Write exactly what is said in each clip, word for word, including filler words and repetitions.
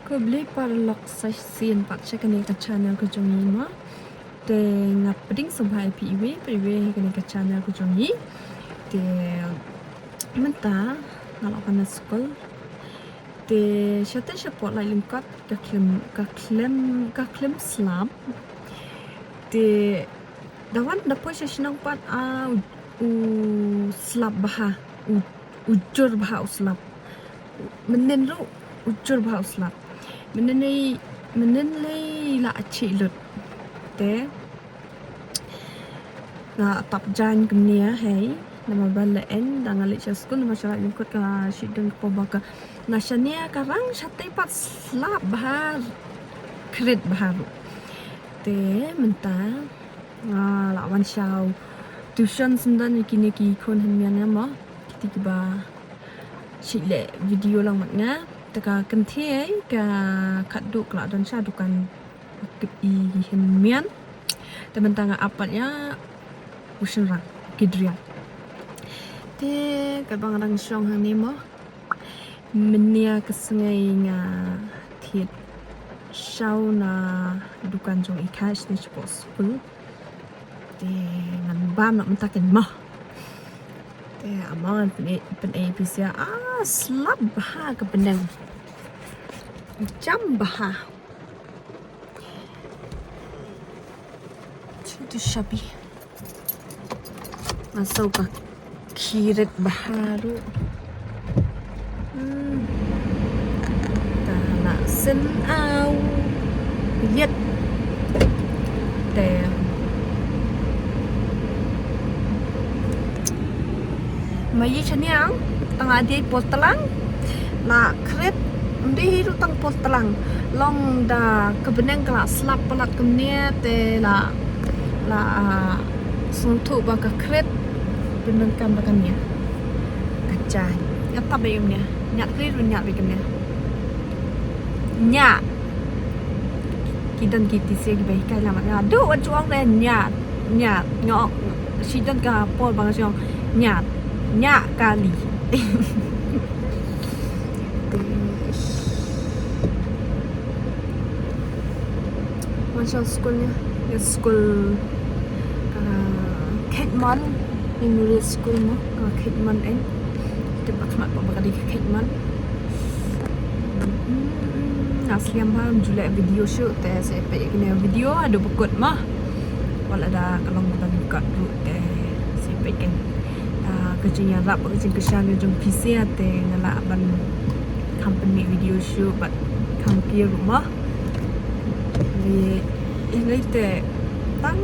Khublei paralok sa shisien pat sha kane ka channel ka jong ngi mo. Te nga pdiang sngewbha ïa phi iwei pa iwei ha kane ka channel ka jong ngi. Te mynta nga la wan na skul. Te shatei shapoh la lyngkot ka khlem, ka khlem, ka khlem slap. Te da wan da poi sha shnong pat, ah, u, u slap bha, u, u jur bha u slap. Mynnin ruh u jur bha u slap. Mynnin lei, mynnin lei la achi lut. Te nga tap jan kumne hei. Namar ba la en da nga leit sha skul namar sha la lyngkot ka shit don ka por ba ka. Na shane ka rang shatei pat slap bha, khret bha ruh. Te mynta nga la wan shaw tuition syndon ïa kine ki khun hynmian ïa mo. Kiti kiba shu leh video lang mat nga. Te ka kynthei ka khatduh ka la don sha dukan kit i hynmian. Te mynta nga ap pat ïa u shynrang ki drial. Te kaba nga dang shong hangne mo. Mynne ka sngi nga thied shaw na dukan jong i Cash ne shapoh skul. Te ngan bam noh mynta keiñ mo. Te amo ngan pyn-i, pyn-i pisa, ah, slap bha ka bneng. Jam bha. Itu shabi. Masuk ka khiret bha ruh. Hmm. Ta la syn aw. Yet. Te. Ma ïa shaniang tang la dei por tlang la khret, ym dei hi ruh tang por tlang. Long da ka bneng ka la slap palat kumne te la, la, ah, sngewthuh ba ka khret. Pynban kam da ka nia. Ka jai. Nga tap ba ïa kumne. Ñiat khret ruh ñiat ba ïa kumne. Ñiat. Ki don ki tisia kiba hikai lamar nga. Duh wat ju ong re ñiat, ñiat. Nga ong, shi don ka por ba nga shu ong ñiat, ñiat kali. Wan sha skul ne, ïa skul, ah, Khetmon Memorial School mo, ah, Khetmon eh. Te ba khmat ba ka dei Khetmon. Hmm, nga slem bha, ym ju leh video shuh, te sa peit ïa kine video haduh ba kut mo. Wat la da ka long kaba lyngkot ruh te sa peit kein. Ah, ka jingïarap, ka jingkyrshan ka jong phi sha te nga lah ban kham pynmih video shuh bad kham kiew ruh mo. Ngi, ngi te tang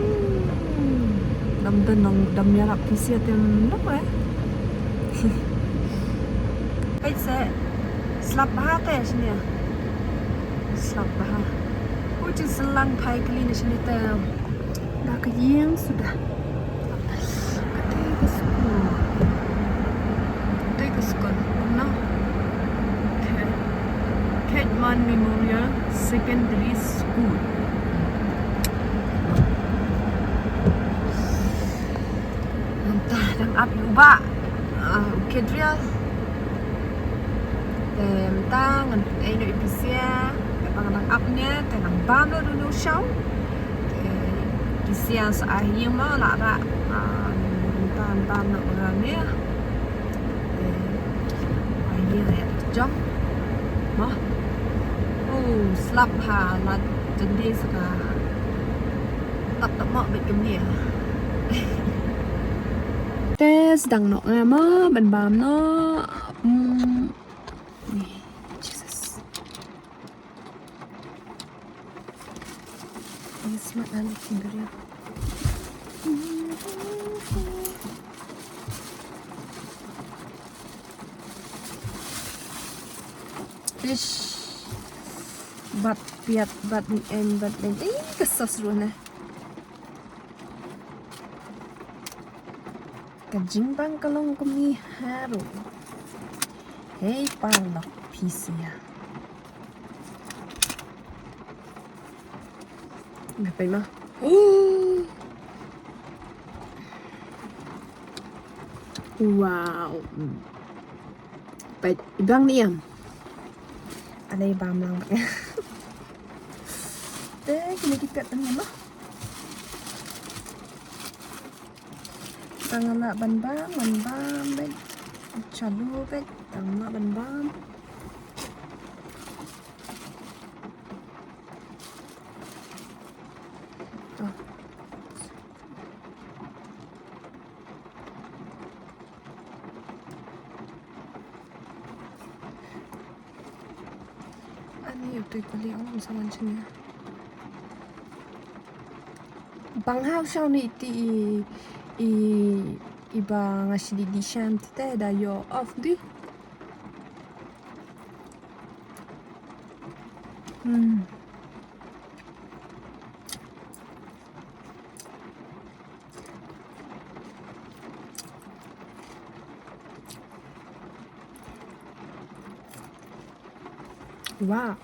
dam dang dam ïarap phi sha te ym long eh. Peit se slap bha te shane. Slap bha. U jingsylang phai kali ne shane te. Da ka ïing suda. Ka dei ka skul. Ka dei ka skul. No. Okay. Khetmon Memorial Secondary School. Mynta dang ap ïa u bah. Ah, u Kedriel. Te mynta ngan ei noh ïa pisa, te ba nga dang ap ne, te ngan bam noh da u shaw. Te pisa sa ai ïing ma la ra, ah, mynta ngan bam noh ba nga ne. Te ai ïing ïa jong. Ma. Oh, slap ha la jendis ka. Tap tap mo bad kumne. Te sdang noh nga ma ban bam noh. Hmm. Ni, Jesus. Ni smat ani kin beri. Ish. Bat piat, bat ni em, bat ni em. Ih, ka sos ruh na. Ka jingbang ka long kumne harum. Hei, paralok phi sha. Nga peit ma. Wow. Peit, i bang ni em. Lei bam lang bad nga. Te kine ki peit tang ma. Tang nga lah ban bam, ban bam beit. Chalu beit, tang nga lah ban bam. To. Ani utai kali ang sa man chanya. Bang hau shau ni ti i, i, i ba nga shi di di sham ti te da yo off di. Hmm. Wow.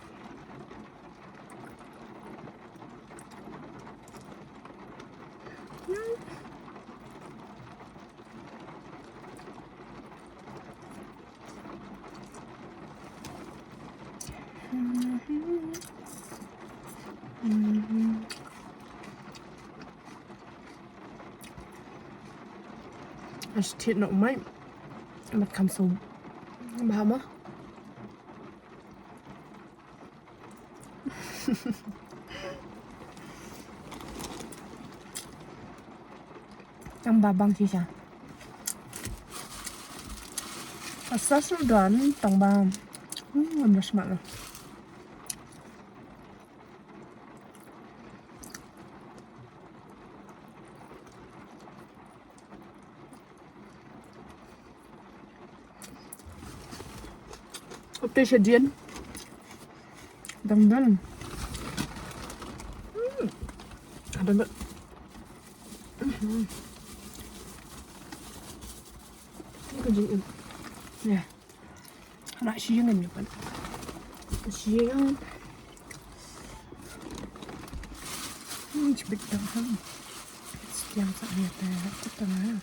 Ash tit nok mai. Mat kam so. Bahama. Tang ba bang shisha. Asa sudan tang ba. Hmm, amra smat lo. Upte shadian. Dang dang. Hmm. Ada nggak? Hmm. Ini kerja ini. Ya. Anak siang kan ya kan. Siang. Hmm, cepet dah. Siang saat ni tak tak tengah.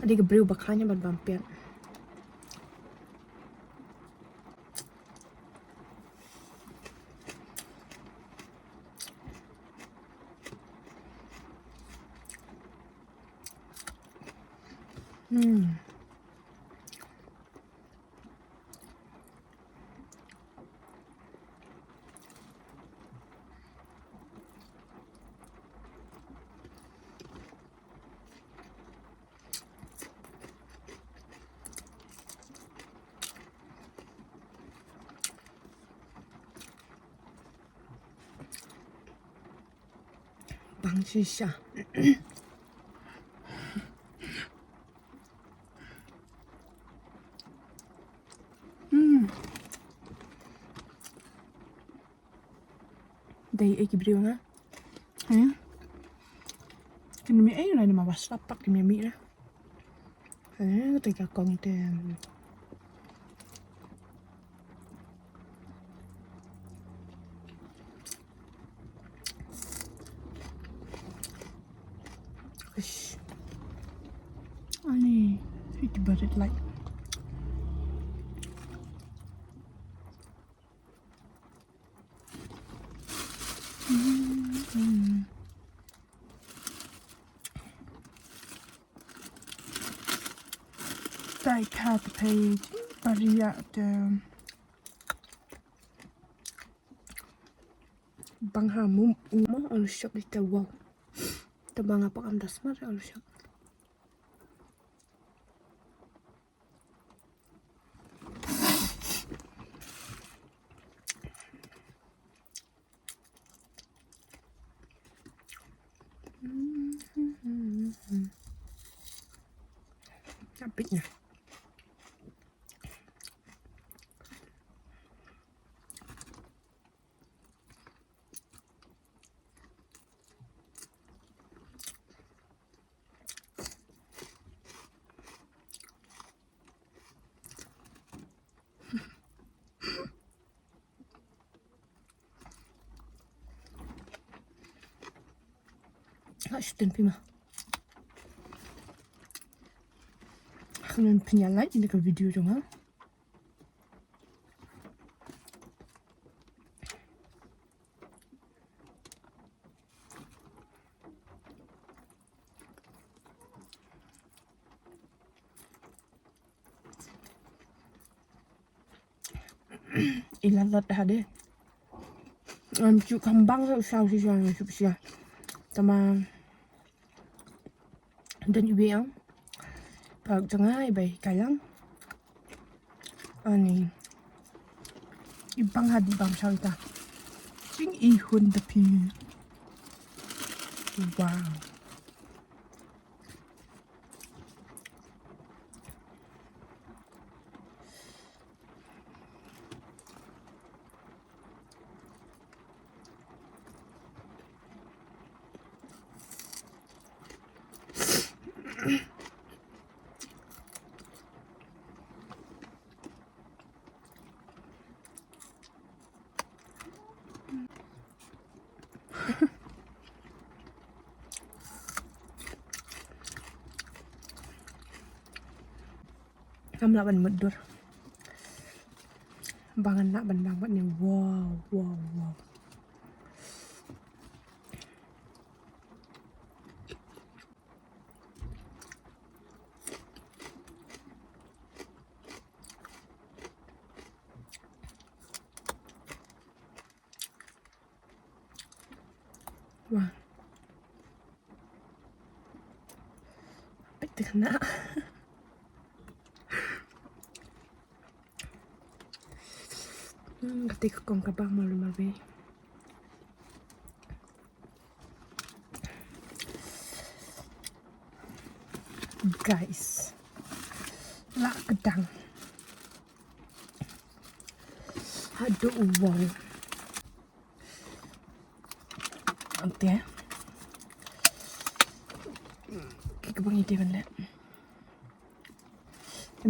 Adi ka briew ba khlaiñ bad bam piat. Hmm. Bang shisha. Hmm. Dei ei ki briew nga. Hmm. Kin mi ei na ni ma bas lapak kin mi mi na. Eh, te ka kong te. Ish. Ani, iti barit lai. Tai ka te page paria te bang ha mum uma alu shop di te wow. Te bang apa kam das mar alu shop. Cantik ya. Nga shu tip phi ma. Khnang phin ïa like ïa ka video jong nga. I la lat ha de. Am chu kam bang sa sa sa sa. Tama dan ibe am. Pak janga ibe kayang. Ani. Ibang hadi bam sa ita. Jing ihun tapi. Wow. Ngam lah ban mutdur. Ba ngan lah ban bang bad ni. Wow, wow, wow. Wah. Peit te khynnah. Hmm, kata ka kong ka bang malu malu. Guys. La ka dang. Haduh, wow. Ante. Ki kaba ngi te ban leh.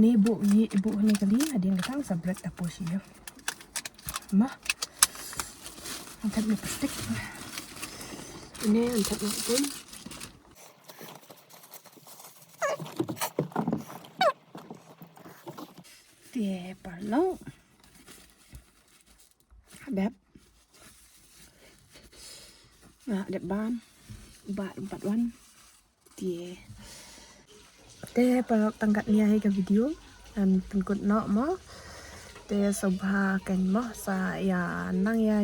Ni bu yi bu ni kali hadien ka tang sa bread ta po shi yo. Ma. Angkat ni plastik. Ini angkat ni pun. Te parlok. Dep. Nga dep bam. Ba empat wan. Te. Te parlok tang kat nia hi ka video. Ngan pynkut noh mo. Te sngewbha keiñ mo sa ïa nang ïa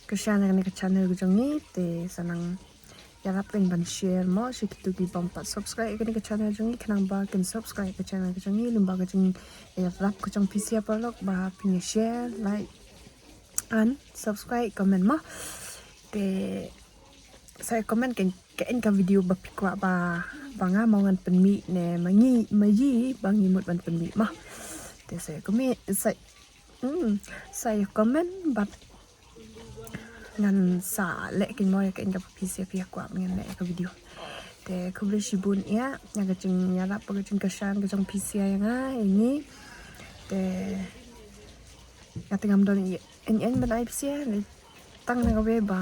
kyrshan ïa kane ka channel ka jong ngi. Te sa nang ïarap keiñ ban share mo sha kitu ki bym pat subscribe ïa kane ka channel jong ngi khnang ba kin subscribe ka channel ka jong ngi, lyngba ka jingïarap ka jong phi sha parlok ba phin ïa share, like and subscribe, comment mo. Te sa comment keiñ keiñ ka video ba phi kwah ba ba nga mo ngan pynmih ne ma ngi ma yi ba ngi mut ban pynmih mo. Te sa comment sa Hmm, sa ïa comment bad ngan sa leh keiñ mo ïa keiñ kaba phi sha phi kwah ngan leh ïa ka video. Te khublei shibun ïa ïa ka jingïarap bad ka jingkyrshan ka jong phi sha ïa nga ïa ngi. Te nga te ngam don ïa ïa ban ai phi sha. Tang na kawei ba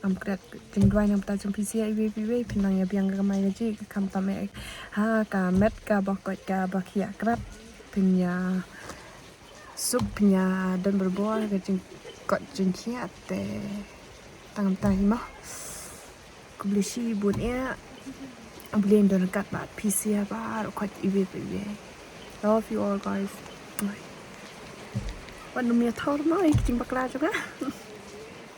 ngam klet jingduwai na ka bynta jong phi sha iwei pa iwei, phin nang ïa biang ka kamai kajih, ka kam tam eh ha ka met kaba koit kaba khiah krap, phin ïa suk, phin ïa don barabor ka jingkoit jingkhiah. Te tang na ka bynta hi mo. Khublei shibun ïa. Khublei don kat bad phi sha baroh koit iwei pa iwei. Love you all, guys. Wan nym ïa thor mo ïa ki jingbakla jong nga.